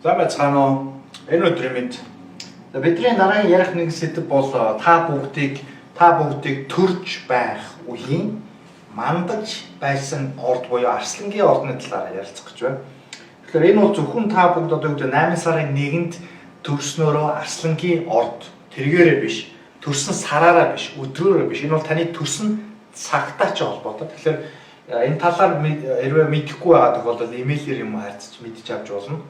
За байцгаана уу? Энэ өдрийн мэнд. За бидний дараагийн ярих нэг сэдэв бол та бүгдийг төрж байх үеийн мандаж байсан орд буюу арслангийн ордны талаар ярилцах гэж байна. Тэгэхээр энэ бол зөвхөн та бүгд одоо юу гэдэг 8 сарын 1-нд төрснөөрөө арслангийн орд тэргээрээ биш, төрсөн сараараа биш, өдрөөрөө биш. Энэ бол таны төрсөн цагтай ч холбоотой. Тэгэхээр энэ талаар хэрвээ мэдэхгүй байгаа тохиолдолд имэйлээр юм харьцаж мэдэж авч болно.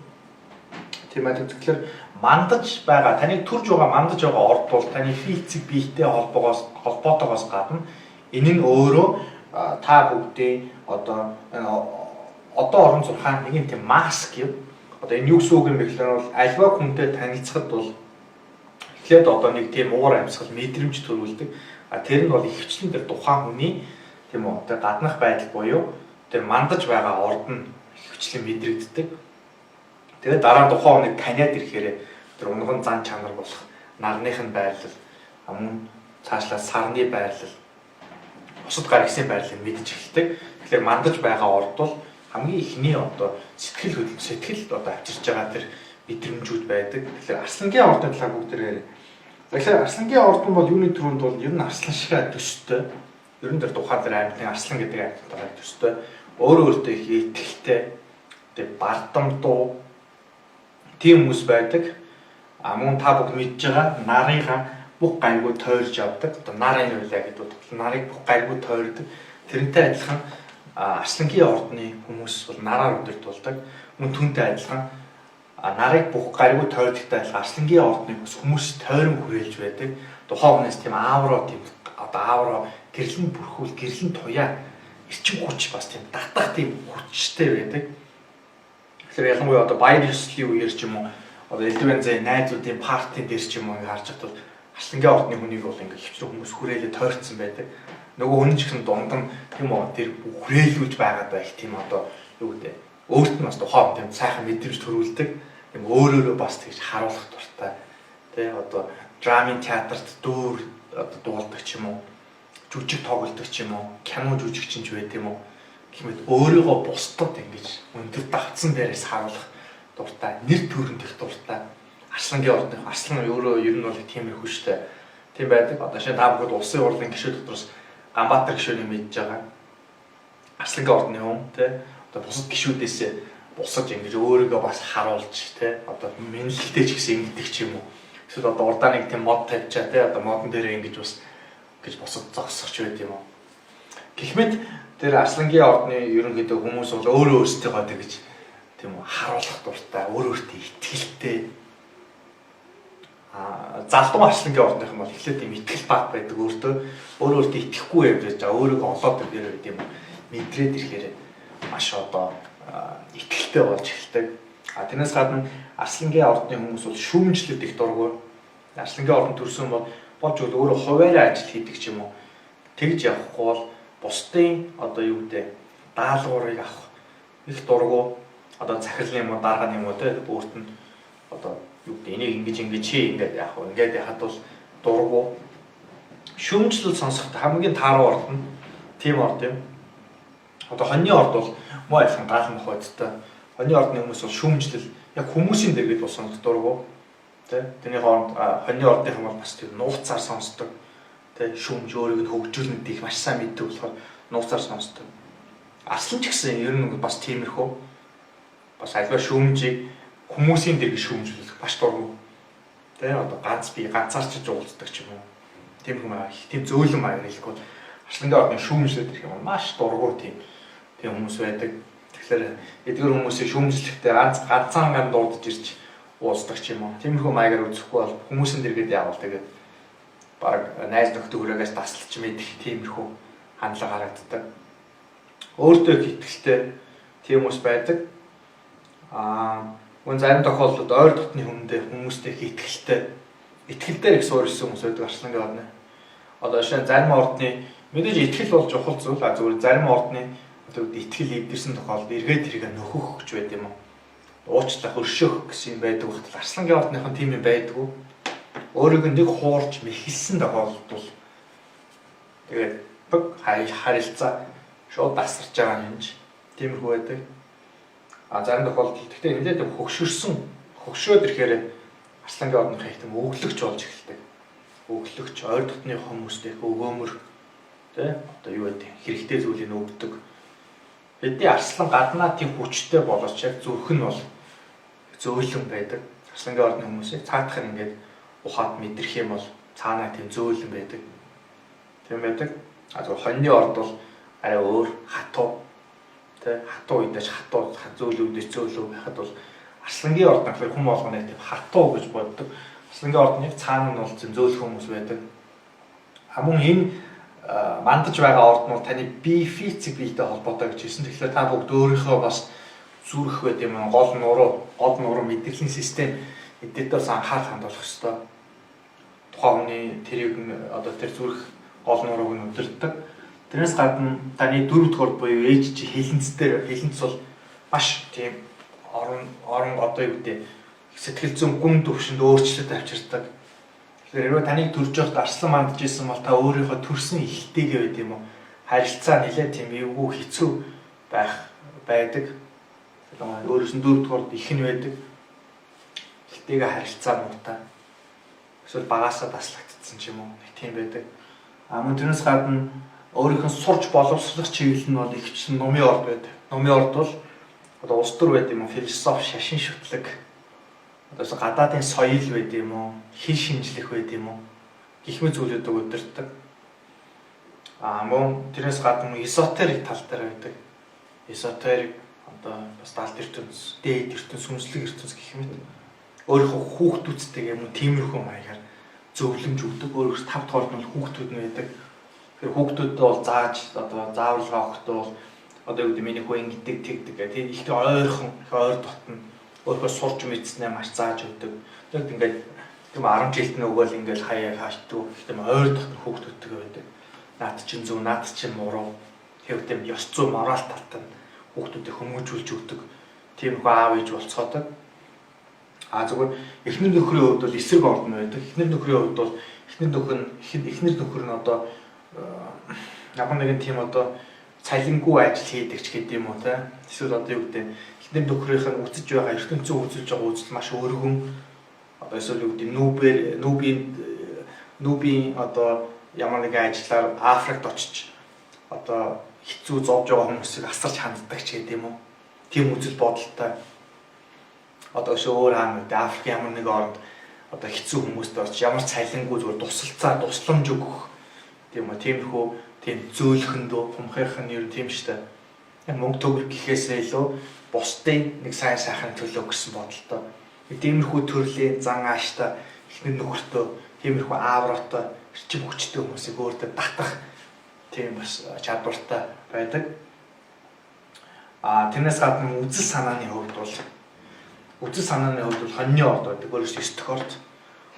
Тийм ээ. Тэгэхээр мандаж байгаа, таны төрж байгаа, мандаж байгаа орд бол таны физик биетэй холбоотойгоос гадна энэ нь өөрөө та бүгдийн одоо орон зурхаа нэгэн тийм маск юм. Одоо энэ юу гэсэн үг юм бэ гэхээр бол аливаа хүнтэй танилцахад бол эхлээд одоо нэг тийм уур амьсгал, мэдрэмж төрүүлдэг. А тэр нь бол ихэвчлэн тэр тухайн хүний, тийм үү, тэр гаднах байдал буюу тэр мандаж байгаа орд нь ихэвчлэн мэдрэгддэг. Тэгээд дараа нь тухайн хүнийг таниад ирэхээр тэр унган зан чанар болох нарных нь байрлал, мөн цаашлаа сарны байрлал, бусад гаригсын байрлалыг мэдж эхэлдэг. Тэгэхээр мандаж байгаа орд бол хамгийн эхний одоо сэтгэл хөдлөл, сэтгэл одоо авчирч байгаа тэр мэдрэмжүүд байдаг. Тэгэхээр арслангийн ордын талаар бүгдээрээ ярив. Тэгэхээр арслангийн ордон бол юуны түрүүнд бол ер нь арслан шиг төстэй. Ер нь тэр тухайн тэр амьтны арслан гэдэг амьтантайгаа төстэй. Өөрөө өөртөө их итгэлтэй, тэг бардамдуу тийм хүмүүс байдаг. А мөн та бүгд мэдж байгаа нарыгаа бүх гайгүй тойрж авдаг. Одоо нар энэ байлаа гэдэг бол нарыг бүх гайгүй тойрдог. Тэрнтэй адилхан арслангийн ордны хүмүүс бол нараар удирдуулдаг. Мөн түүнтэй адилхан нарыг бүх гайгүй тойрдогтой адилхан арслангийн ордны бас хүмүүс тойрон хүрээлж байдаг. Тухайн хүнээс тийм аавро, тийм одоо аавро гэрлэн бүрхүүл, гэрлэн туяа, эрчим хүч, бас тийм татах тийм хүчтэй байдаг. Тэгэхээр ялангуяа одоо баяр ёслолын үеэр ч юм уу, одоо элдв янзын найзуудын party н дээр ч юм уу ингээ харж байхад бол арслангийн ордны хүнийг бол ингээ хөвчлэн хүмүүс хүрээлээ тойрцсон байдаг. Нөгөө хүн ч гэсэн дунд нь, тийм үү, тэр хүрээлүүлж байгаад байх тийм одоо юу гэдэг өөрт нь бас тухайн тийм сайхан мэдрэмж төрүүлдэг. Тийм өөрөөрөө бас тэгж харуулах дуртай. Тэ одоо драмын театрт дүүр одоо дуулдаг ч юм уу, жүжиг тоглодог ч юм уу, кино жүжигчин ч байд юм уу гэх мэт өөрийгөө бусдад ингэж өндөр давтсан дээрээс харуулах дуртай, нэр төрөнд их дуртай. Арслангийн ордны арслан өөрөө ер нь бол тиймэрхүү штэ. Тийм байдаг. Одоо шинэ та бүхэд улсын хурлын гишүүд дотроос Ганбаатар гишүүнийг мэдж байгаа. Арслангийн ордны хүн, тий. Одоо бусад гишүүдээс бусаж ингэж өөрийгөө бас харуулж, тий. Одоо мэдлэгтэй ч гэсэн ингэдэг ч юм уу. Эсвэл одоо урдаа нэг тийм мод тавьчаа, тий. Одоо модон дээрээ ингэж бас гэж бусад зогсох ч байд юм уу. Гэх мэт тэр арслангийн ордны ерөнхийдөө хүмүүс бол өөрөө өөрсдийгөө тэгж, тийм үү, харуулах дуртай, өөр өөртөө итгэлтэй. А залдуу арслангийн ордных юм бол эхлээд тийм итгэл баг байдаг өөртөө, өөрөө өөртөө итгэхгүй явж байгаа, өөрийгөө олоод ирэхээр байд юм уу, мэдрээд ирэхээр маш одоо итгэлтэй болж эхэлдэг. А тэрнээс гадна арслангийн ордны хүмүүс бол шүүмжлэлд их дургүй. Арслангийн ордон төрсөн бол болж өөрөө хуваараа ажил хийдэг ч юм уу, тэгж явахгүй бол бусдын одоо юу гэдэг даалгаврыг авах их дургүй. Одоо захирлын юм уу, дарга юм уу, те, өөрт нь одоо юу гэдэг энийг ингэж ингэж хий, ингээд яах вэ, ингээд яхад бол дургүй. Шүүмжлэл сонсоход хамгийн тааруу орд нь тийм орд юм. Одоо хоньны орд бол муу адилхан гал мохойдтой. Хоньны ордны хүмүүс бол шүүмжлэл яг хүмүүсийн дэргэд бол сонсох дургүй, те. Тэрний хооронд хоньны ордныхан бол бас тийм нууцаар сонсдог, те. Шүүмж өөрийг нь хөгжүүлнэ их маш сайн мэддэг болохоор нууцаар сонсдог. Арслан ч гэсэн ер нь бас тиймэрхүү. Бас аливаа шүүмжийг хүмүүсийн дэргэд шүүмжлэх маш дургүй. Тэ одоо ганц би ганцаарчиж уулздаг ч юм уу. Тийм юм аа, их тийм зөөлөн маягаар хэлэхгүй бол арслангийн ордны шүүмжлээд ирэх юм маш дургүй тийм хүмүүс байдаг. Тэгэхээр эдгэр хүмүүсийг шүүмжлэхдээ ганц ганцхан ган дуудаж ирж уулздаг ч юм уу. Тиймэрхүү маягаар үзэхгүй бол хүмүүсийн дэргэд яавал тэгээд баг найз нөхдөд хүрээгээс таслаж мэдэх тиймэрхүү хандлага харагддаг. Өөртөө их итгэлтэй тийм хүмүүс байдаг. Аа мөн зарим тохиолдолд ойр дотны хүндээ, хүмүүстэй их итгэлтэй, итгэл дээр их суурилсан хүмүүс байдаг арслангийн ордны. Одоо жишээ нь зарим ордны мэдээж итгэл бол чухал зүйл. А зүгээр зарим ордны одоо итгэл эвдэрсэн тохиолдолд эргээд тэрийг нөхөх гэж байд юм уу? Уучлах, өршөөх гэсэн юм байдаг багтал арслангийн ордныхон тийм юм байдгүй. Өөрийг нэг хуурж мэхэлсэн тохиолдолд бол тэгээд бүх харилцаа шууд тасарч байгаа юм чи. Тиймэрхүү байдаг. А зарим тохиолдолд гэхдээ нэлээд тийм хөгшөрсөн, хөгшрөөд ирэхээр арслангийн ордных их тийм өглөгч болж эхэлдэг. Өглөгч, ойр дотны хүмүүст их өгөөмөр, тэ одоо юу гэдэг хэрэгтэй зүйлийг өгдөг. Бидний арслан гаднаа тийм хүчтэй боловч яг зүрх нь бол зөөлөн байдаг. Арслангийн ордны хүмүүсийг цаадах нь ингээд ухаад мэдрэх юм бол цаанаа тийм зөөлөн байдаг. Тийм байдаг. А зөв хоньны орд бол арай өөр, хатуу. Тэ хатуу үедээ хатуу, зөөлөн үедээ зөөлөн байхад бол арслангийн орд гэхээр хүм болгоно тийм хатуу гэж боддог. Арслангийн ордны цаана нь бол зөөлөх хүмүүс байдаг. А мөн энэ мандаж байгаа орд нь бол таны бие, физик биетэй холбоотой гэж хэлсэн. Тэгэхээр та бүгд өөрийнхөө бас зүрх байд юм, гол нуруу мэдрэлийн систем эдгээр бас анхаарал хандуулах ёстой. Тухайн хүний тэрийг одоо тэр зүрх, гол нурууг нь удирддаг. Тэрнээс гадна таны дөрөв дэх орд буюу ээж чи хилэнц дээр, хилэнц бол маш тийм орон одоо юу гэдэг сэтгэл зүйн гүн төвшөнд өөрчлөлт авчирдаг. Тэгэхээр хэрвээ таныг төрж явахад арслан мандаж исэн бол та өөрийнхөө төрсэн эхтэйгээ байд юм уу, харилцаа нэлээд тийм эвгүй, хэцүү байх байдаг. Өөрөөс нь дөрөв дэх орд их нь байдаг. Эхтэйгээ харилцаа муутай. Эсвэл багасаа таслагдсан ч юм уу, нэг тийм байдаг. А мөн тэрнээс гадна өөрийнх нь сурч боловсрох чиглэл нь бол ихэвчлэн номын орд байдаг. Номын орд бол одоо улс төр байд юм уу, философи, шашин шүтлэг, одоо гадаадын соёл байд юм уу, хэл шинжлэх байд юм уу, гэх мэт зүйлүүдийг удирддаг. А мөн тэрнээс гадна эзотерик тал дээр байдаг. Эзотерик одоо бас далд ертөнц, дээд ертөнц, сүнслэг ертөнц гэх мэт өөрийнхөө хүүхдүүдтэйгээ мөн тиймэрхүү маягаар зөвлөмж өгдөг. Өөрөөр тав дахь орд нь хүүхдүүд нь байдаг. Тэгэхээр хүүхдүүдэд бол зааж одоо зааварлага өгөхдөө бол одоо юу гэдэг миний хүү ингэдэг тэгдэг гэх тийм их ойрхон, их ойр дотно өөрийнхөө сурч мэдснээ маш зааж өгдөг. Тэгэд ингээд тийм 10 жилд нь өгөөл ингээд хаяа хаашдаг. Их тийм ойр дотно хүүхдүүдтэйгээ байдаг. Наад чинь зөв, наад чинь буруу. Тэр тийм ёс зүй, морал талд нь хүүхдүүдэд хүмүүжүүлж өгдөг. Тийм хөө аав ээж болцоодог. А зүгээр эхнэр нөхрийн хувьд бол эсрэг орд нь байдаг. Эхнэр нөхрийн хувьд бол эхнэр нөхөр нь одоо ямар нэгэн тийм одоо цалингүй ажил хийдэг ч гэдэг юм уу те. Эсвэл одоо юу гэдэг эхнэр нөхрийнх нь үзэж байгаа ертөнцийн үзүүлж байгаа үзэл маш өргөн. Одоо эсвэл юу гэдэг нүүбийн одоо ямар нэгэн ажиллаар Африкт очиж одоо хэцүү зовж байгаа хүмүүсийг асарч ханддаг ч гэдэг юм уу. Тийм үзэл бодолтой. Одоо өшөө өөр хаана гэдэг Африк ямар нэг оронд одоо хэцүү хүмүүст очиж ямар цалингүй зүгээр тусалцаа, тусламж өгөх тийм үү. Тиймэрхүү тийм зөөлхөндөө хумхийнх нь ер нь тийм штэ. Мөнгө төгрөг гэхээсээ илүү бусдын нэг сайн сайхан төлөө гэсэн бодолтой. Тиймэрхүү төрлийн зан ааштай эхнэр нөхөртөө, тиймэрхүү аавраатай эрчим хүчтэй хүмүүсийг өөртөө татах тийм бас чадвартай байдаг. А тэрнээс гадна үзэл санааны хувьд бол хоньны орд байдаг. Өөрөөс 9 дэх орд.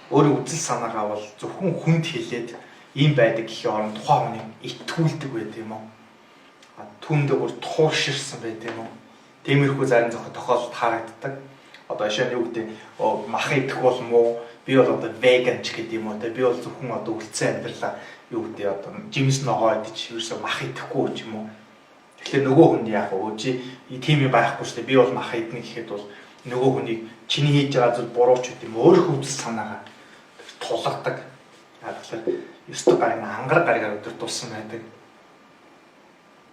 Өөрийн үзэл санаагаа бол зөвхөн хүнд хэлээд ийм байдаг гэхийн оронд тухайн хүнийг итгүүлдэг байд юм уу? А түүндээ бүр тууширсан байд юм уу? Тиймэрхүү зарим тохиолдолд харагддаг. Одоо жишээ нь юу гэдэг мах идэх бол муу, би бол одоо веган ч гэдэг юм уу те. Би бол зөвхөн одоо үлдсэн амьдралаа юу гэдэг одоо жимс ногоо идэж ерөөсөө мах идэхгүй ч юм уу. Тэгэхээр нөгөө хүн яах вэ? Чи тийм юм байхгүй шүү дээ. Би бол мах идэнэ гэхэд бол нөгөө хүнийг чиний хийж байгаа зүйл буруу ч гэдэг юм өөрийнхөө үзэл санаагаа тулгадаг. Тэгэхээр 9 дахь гариг ангараг гаригаар өдөртүүлсэн байдаг.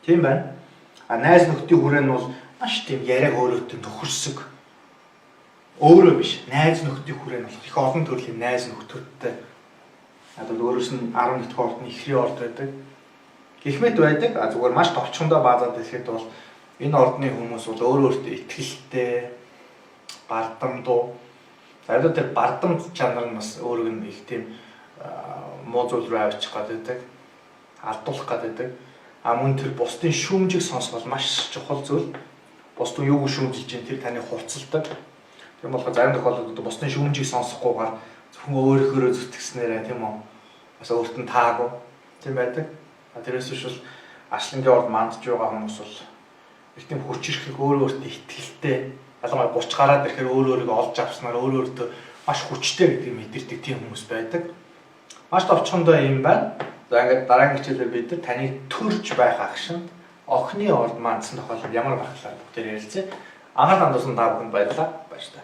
Тийм байна. А найз нөхдийн хүрээ нь бол маш тийм яриаг өөрөөтэй нөхөрсөг. Өөрөө биш, найз нөхдийн хүрээ нь бол их олон төрлийн найз нөхдүүдтэй. Одоо өөрөөс нь 11 дахь орд нь ихрийн орд байдаг. Гэх мэт байдаг. А зүгээр маш товчхондоо баазаад хэлэхэд бол энэ ордны хүмүүс бол өөрөө өөртөө итгэлтэй, бардамдуу. За тэр бардам чанар нь бас өөрөг нь их тийм муу зүйл рүү авчих гэдэг, алдуулах гэдэг. А мөн тэр бусдын шүүмжийг сонсох бол маш чухал зүйл. Бусдын юуг шүүмжилж чинь тэр таны хувцалдаг. Тийм болохоор зарим тохиолдолд бусдын шүүмжийг сонсохгүйгээр зөвхөн өөрөөхөө зүтгэснээрээ тийм үү бас өөрт нь таагүй тийм байдаг. Тэрээс биш бол арслангийн орд мандж байгаа хүмүүс бол их тийм хүчирхэг, өөр өөртөө итгэлтэй, ялангуяа 30 гараад ирэхээр өөр өөрийгөө олж авснаар өөр өөртөө маш хүчтэй гэдгийг мэдэрдэг тийм хүмүүс байдаг. Маш товчхондоо юм байна. За ингээд дараагийн хичээлээр бид нар таны төрж байх агшинд охины орд мандсан тохиолдолд ямар байх талаар бүгдээр ярилцъя. Анхаарал хандуулсан та бүхэнд баярлалаа. Баяртай.